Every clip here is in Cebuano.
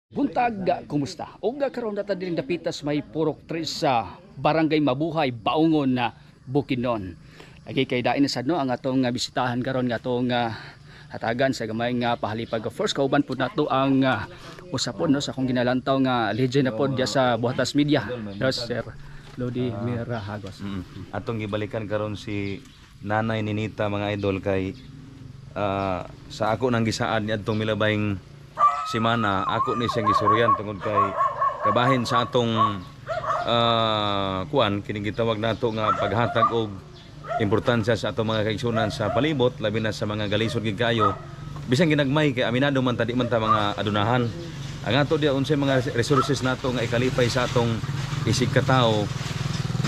Buntag, kumusta? Og karon data diring dapita sa may Purok 3 sa Barangay Mabuhay, Baungon na Bukidnon. Lagi kay dain na sad no ang atong bisitahan karon nga atong hatagan sa gamay nga pahalipag. First, kauban pud nato ang usa pod no sa akong ginalantaw nga legend na pod diya sa Buhatas Media. No, Sir Lodi Mira Hagos. Atong gibalikan karon si Nanay Ninita, mga idol, kay sa ako nang gisaad niadtong milabayng semana, ako ni siyang gisuryan tungod kay kabahin sa atong kuan kining gitawag nato nga paghatag og importansya sa atong mga kaigsunan sa palibot, labi na sa mga galisod gid kaayo, bisan ginagmay, kay aminado man ta di man ta mga adunahan. Ang ato diya, unsay mga resources nato nga ikalipay sa atong isig katawo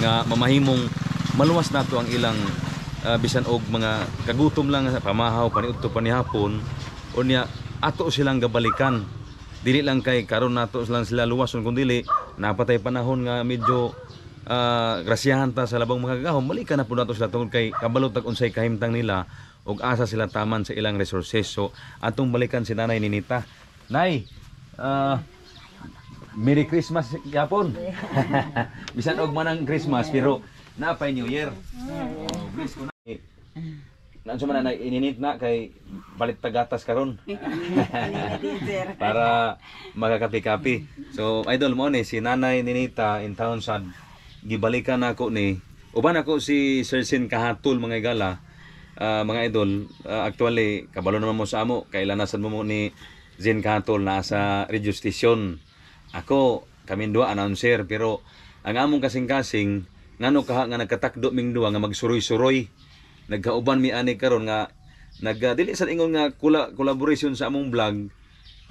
nga mamahimong maluwas nato ang ilang bisan og mga kagutom lang sa pamahaw paniudto panihapon. Unya ato silang gabalikan, dili lang kay karon nato lang sila luwason, kun dili napatay panahon nga medyo grasyahan ta sa labong makagagahom, balikan na po nato sila tungod kay kabalo tag unsay kahimtang nila ug asa sila taman sa ilang resources. So atong balikan si Nanay Ninita. Nay, Merry Christmas yapon. Bisan og man ang Christmas pero napay New Year. Oh, bless ko na. Nanso man na ininit na kay balit tagatas karon para makakapi-kapi. So idol, mo ni si Nanay Ninita in town sad gibalikan nako ni uban ako si Sir Sin Kahatul, mga igala. Mga idol, actually kabalo naman mo sa amo, kailan nasad mo mo ni Zin Kahatul na sa radio station. Ako, kaming duha announcer, pero ang among kasing-kasing ngano kaha nga nagkatakdo ming duha nga magsuroy-suroy. Nagkauban mi ani karon nga nag dili sa ingon nga collaboration sa among vlog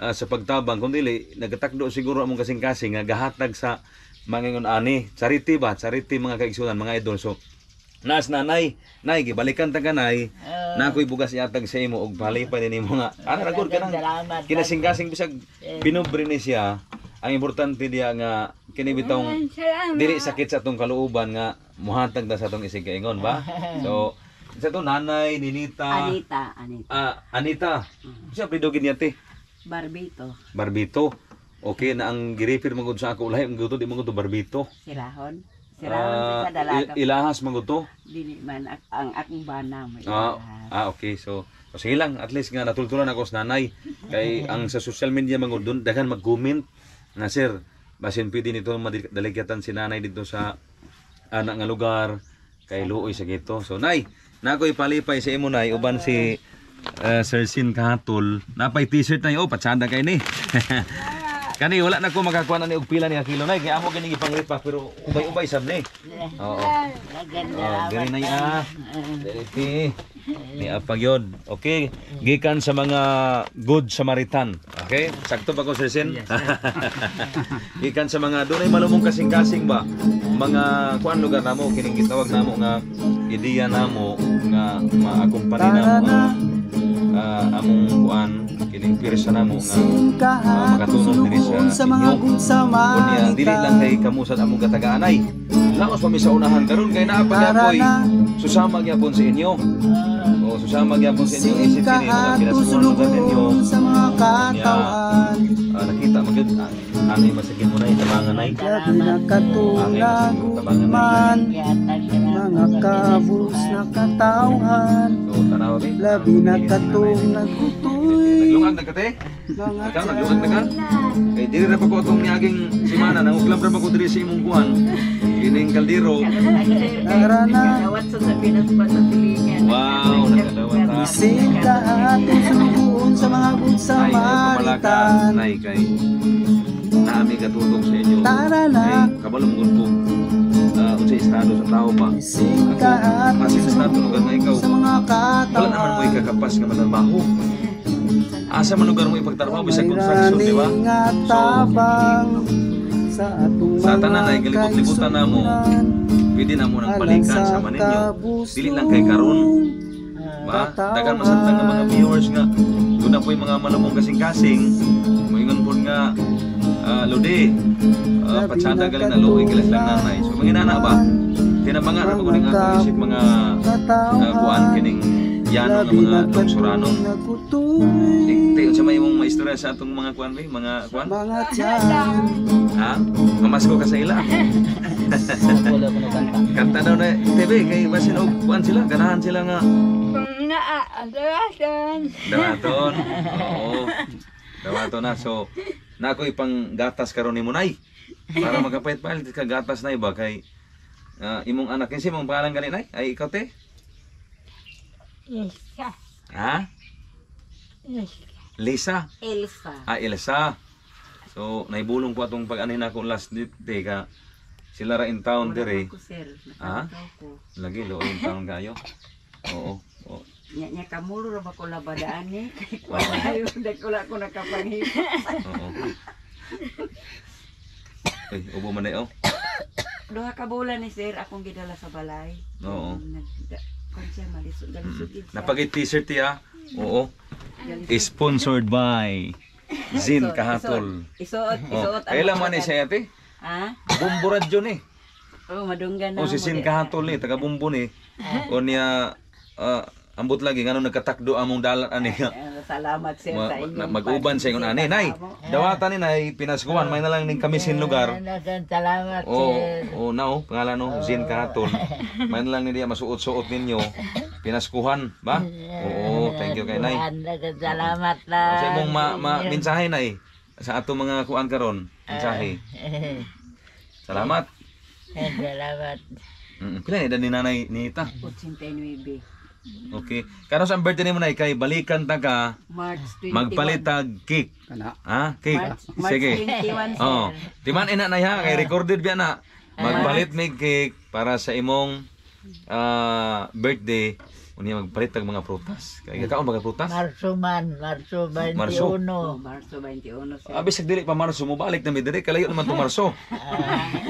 sa pagtabang, kun dili nagkatakdo siguro among kasing-kasing nga gahatag sa mga ingon ani charity ba, charity, mga kaigsunan, mga idol. So naas nanay, nay, gibalikan ta kanay na ako'y bugas iatag sa imo og palipay nimo nga ana ra gud kanang Salamat. kinasing-kasing bisag pinubre ni siya. Ang importante diya nga kini bitong dili sakit sa atong kalooban nga muhatag ta sa atong isig kaingon ba. So sa to Nanay Ninita. Anita, Anita. Ah, Anita. Siya apelyido gid niya te? Barbito. Barbito. Okay na ang giripir magud sa ako, lahi ang guto di magud to Barbito. Sirahon. Sirahon sa dalaga. Ilahas magud to. Dili man ang akong bana mo. Ah, okay. So, so sige lang, at least nga natultulan ako sa nanay. Kay ang sa social media man gud dun daghan mag-comment nga, "Sir, basin pwede nito madalikyatan si nanay dito sa anak nga lugar kay luoy sa gito." So nay, nako ipalipay sa imo nay uban si Sir Sin Kahatol. Napay t-shirt na oh, patsada kay ni. Kani wala na ko makakuha na ni og pila ni kilo nay kay amo gani gipangripa pero ubay-ubay sab ni. Oo. Oh, diri na ya. Diri ti. Ni apag yun. Okay. Gikan sa mga Good Samaritan. Okay? Sakto ba ko, Sir Sin? Gikan sa mga dunay malumong kasing-kasing ba? Mga kuan lugar namo kining gitawag namo nga ideya namo nga maakumpani namo ang among kuan kining pirsa namo nga makatulong diri sa mga inyo. Good Unya dili lang Samaritan. Kay kamusad among katagaan-ay. Laos pa mi sa unahan karon kay naa pa gyapoy susama gyapon sa inyo. O susama gyapon sa inyo isip kini mga kinasuhan lugar ninyo. Sa mga katawhan. Nakita mo gyud angay masagin mo na tabangan nay. Labi na katulaguman, mga kabus na katawhan. So tanaw ni. Labi na katong nagkutoy Naglungag na kate? mga Ikaw naglungag na ka? Kay diri ra pa ko atong niaging semana, nanguklam ra pa ko diri sa imong kuan. Kining kaldero. Tara na. Nakadawat sa Pinas pa sa silingan. Wow, nakadawat ha. Bising kahatong sulugoon sa mga Good Ay, ay pamalaka, Samaritan. Nay, kay naami katulong sa inyo. Tara na. Kay kabalo mo ko unsa estado sa tao ba? Bising kahatong Masin estado lugar na ikaw. sulugoon sa mga Wala naman mo katawhan. ikakapas nga manarbaho. Asa man lugar mo ipagtrabaho bisag construction, di ba? May nga tabang sa atong Sa tanan mga ay galibot-libutan na mo. kaigsunan. Pwede na mo nang Alang balikan sa sa maninyo. Dili lang kay karon. Ba? Dagan masantang nga mga viewers nga doon na po yung mga malumong kasing-kasing. Moingon po nga Lodi, patsada galing na luoy kila silang nanay. So mga inana ba? Tinabanga ra pagod ang akong isip mga kuan kining yano nga Labi mga na lungsuranon. katong nakutoy Te, unsa may imong maistorya sa atong mga kuan be? Mga kuan? mga tiyan. Ha? Mamasko ka sa ila. Wala ko kanta. Kanta daw na TV kay basin og kuan sila, ganahan sila nga dawaton. Oo. Dawaton na. So, na ako ipang gatas karon nimo nay. Para makapait-palit ka gatas na iba kay imong anak kinsa imong pangalan gani nay? Ay ikaw te? Lisa. Ha? Lisa. Elsa. Ah, Elsa. So, naibulong ko atong pag-anin ako last date ka. Sila ra in town Wala dire. pa ko sir. Ha? Nakalakaw ko. Lagi lo in town kayo. Oo. Oo. Nya nya kamulo ra ba ko labadaan ni? Ayo wala ko nakapanghimo. Oo. Uy, ubo man na oh. Duha ka bulan ni sir akong gidala sa balay. Oo. Kon siya malisod galisod gid siya. Napagit t-shirt ya. Oo. Galisod. Sponsored by Zin Kahatol. Isuot, Oh, isuot. ang kailan man ni mga- siya ate? Ha? Bumbo radyo ni. Oh, madunggan na. Oh, si Sin Kahatol ni, taga Bumbo ni. O niya ambot lagi ngano nagkatakdo among dalan ani. Salamat sir sa inyong Mag-uban sa ingon ani nay. Dawatan ni nay pinaskuhan may na lang ning kami sin lugar. Salamat, Oh, sir. oh nao, pangalan no, Zin Kahatol. May na lang ni diya masuot-suot ninyo. Pinaskuhan ba? Oo, thank you kay nay. Salamat lang. Sa imong ma, ma mensahe nay sa atong mga kuan karon, mensahe. Salamat. Salamat. Pila ni edad ni Nanay Nita? 89. Okay. Karon sa birthday nimo nay kay balikan ta ka March 21. magpalitag cake. Kana. Ha? Cake. March Sige. 21 sir. Oh, timan ina nay ha kay recorded biya na. Magpalit mig cake para sa imong birthday. Unya magpalit tag mga prutas. Kay kaon ba ka prutas? Marso man, Marso 21. Marso. Oh, Marso 21 sir. Abi sa dili pa Marso mobalik na mi diri kalayo naman tong Marso.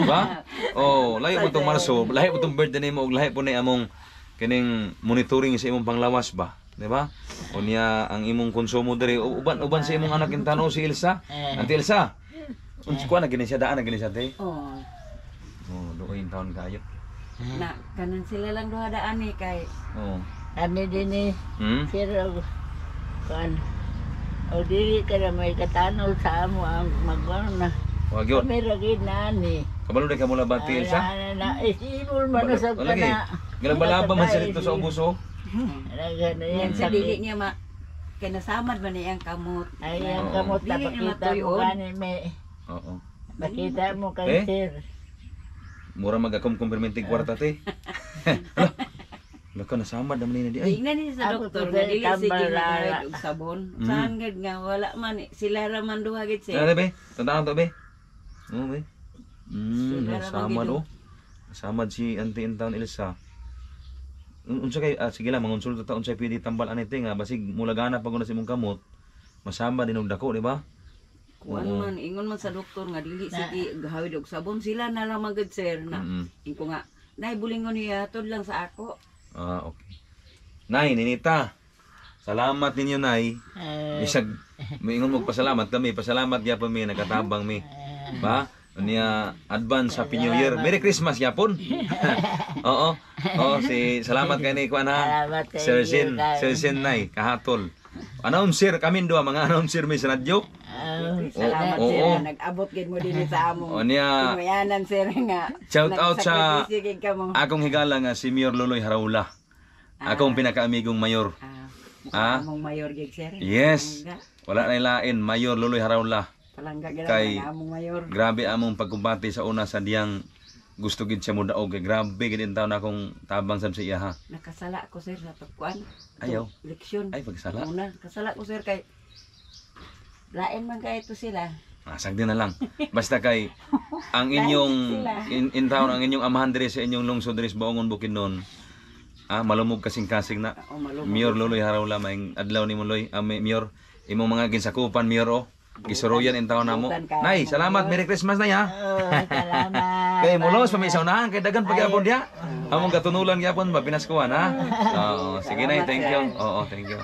Ba? Oh, layo mo tong Marso, lahi mo tong birthday nimo ug lahi po ni among kining monitoring sa imong panglawas ba, di ba? Unya ang imong konsumo diri uban uban sa imong anak intano si Elsa. Auntie Elsa. Unsa kuan na gini siya daan na gini siya te. Oh, Oh, duoy in taon kayo. na kanan sila lang duha daan ni kay Oh. Kami din eh, sir, kuan. O dili ka na may katanaw sa amo ang magano na. Wa gyud. Kami ra gid na ni. Kabalo di ka mula ba Auntie Elsa? Na, na, isibol man usab ka Lagi. na. Galabalaba man siya dito sa ubos oh. Raga na yan yan sa dili sakit. niya ma kay nasamad man ni ang kamot. Ay, ang Oo. kamot na Dili na pakita mo matuyon. gani may. Oo. Pakita mo Eh? kay sir. Mura magakum-kumpirmenting kwarta te. Hala. Laka nasamad naman ni di ay. Tingnan ni sa Ako doktor po nga sir, dili sige tambal nagahid og sabon. Saan gid nga wala man eh. Sila ra man duha gid sir. Dali be, tandaan to be. Oo be. Sila ra Nasamad man oh. Nasamad si Auntie Intown Elsa. Unsa kay sige lang mangonsulta ta unsay pwede tambal ani te nga basig mulagana pag una sa imong kamot. Masama din og dako, di ba? Kuan man ingon man sa doktor nga dili sige gahawid og sabon sila na lang man gid sir na. Inko nga nay bulingon niya tod lang sa ako. Ah, okay. Nay, Ninita. Salamat ninyo, Nay. Bisag moingon mo pasalamat kami, pasalamat gyapon mi nakatabang mi. Ba? Unya advance Happy New Year. Merry Christmas gyapon. Oo. Oo, si salamat kay ni kuan ha. Salamat kay Sir Sin, inyo, Sir Sin Nay, kahatol. Announcer kami duha mga announcer mi sa radyo. Salamat Oo, sir oo. nga nag-abot gid mo dinhi sa among O niya, timayanan sir nga. Shout out sa nagsakripisyo gid ka mo. akong higala nga si Mayor Loloy Haraula. Akong pinakaamigong mayor. Ah, Ah? among mayor gid sir. Yes. Palangga. Wala na ilain, Mayor Loloy Haraula. Palangga gid Kay- ang among mayor. Grabe among pagkumbate sa una sa diyang gusto gid siya mo daog kay grabe gid in taon akong tabang sab sa iya ha. Nakasala ko sir sa pagkuan. Ayaw. Leksyon. Ay pagsala. Una, kasala ko sir kay lain man kay ito sila. Ah, sagdi na lang. Basta kay ang inyong in town ang inyong amahan diri sa inyong lungsod diri sa Baongon Bukidnon. Ah, malumog kasing-kasing na. O malumog. Mayor Loloy Haraula maing adlaw nimo Loy. Ah, Mayor imong mga ginsakupan Mayor oh. Gisuruyan in taon namo. Butan ka, Nay, salamat. Merry Christmas nay ha. Oh, salamat. Kay mulos pa may saunahan kay dagan pagyapon diha. Among katunulan gyapon ba pinaskuhan ha. Oo, sige nay, thank you. Oo, thank you.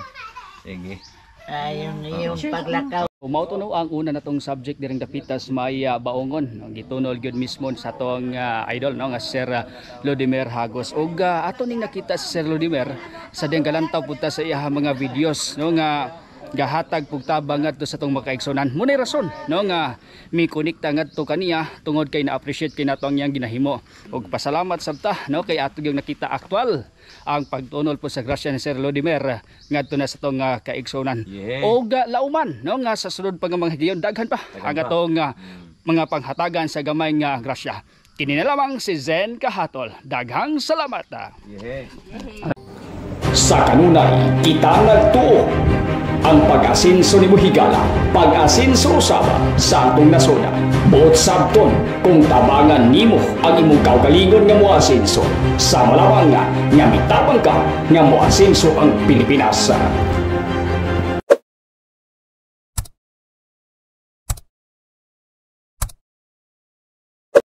Sige. Ay, yung, yung paglakaw. Mao to no ang una natong subject diring dapitas may Baungon, no, gitunol gyud mismo sa atong idol, no, nga Sir Lodimer Hagos. Ug ato ning nakita si Sir Lodimer sa diyang galantaw punta sa iya mga videos, no, nga gahatag pug tabang ngadto sa atong makaigsunan. Munay rason, no, nga mi konekta ngadto kaniya tungod kay na-appreciate kay nato ang iyang ginahimo. Ug pasalamat sabta, no, kay ato gyud nakita aktual ang pagtunol po sa grasya ni Sir Lodimer ngadto na sa atong kaigsunan. Og lauman, no, nga sa sunod pa nga mga higayon daghan pa ang atong mga panghatagan sa gamay nga grasya. Kini na lamang si Zen Kahatol. Daghang salamat. Yeah. Sa kanunay, kita nagtuo ang pag-asinso ni Buhigala, pag-asinso usaba sa atong nasoda. Buot sabton kung tabangan nimo ang imong kaugalingon nga moasinso. Sa malamang nga, nga mitabang ka nga moasinso ang Pilipinas.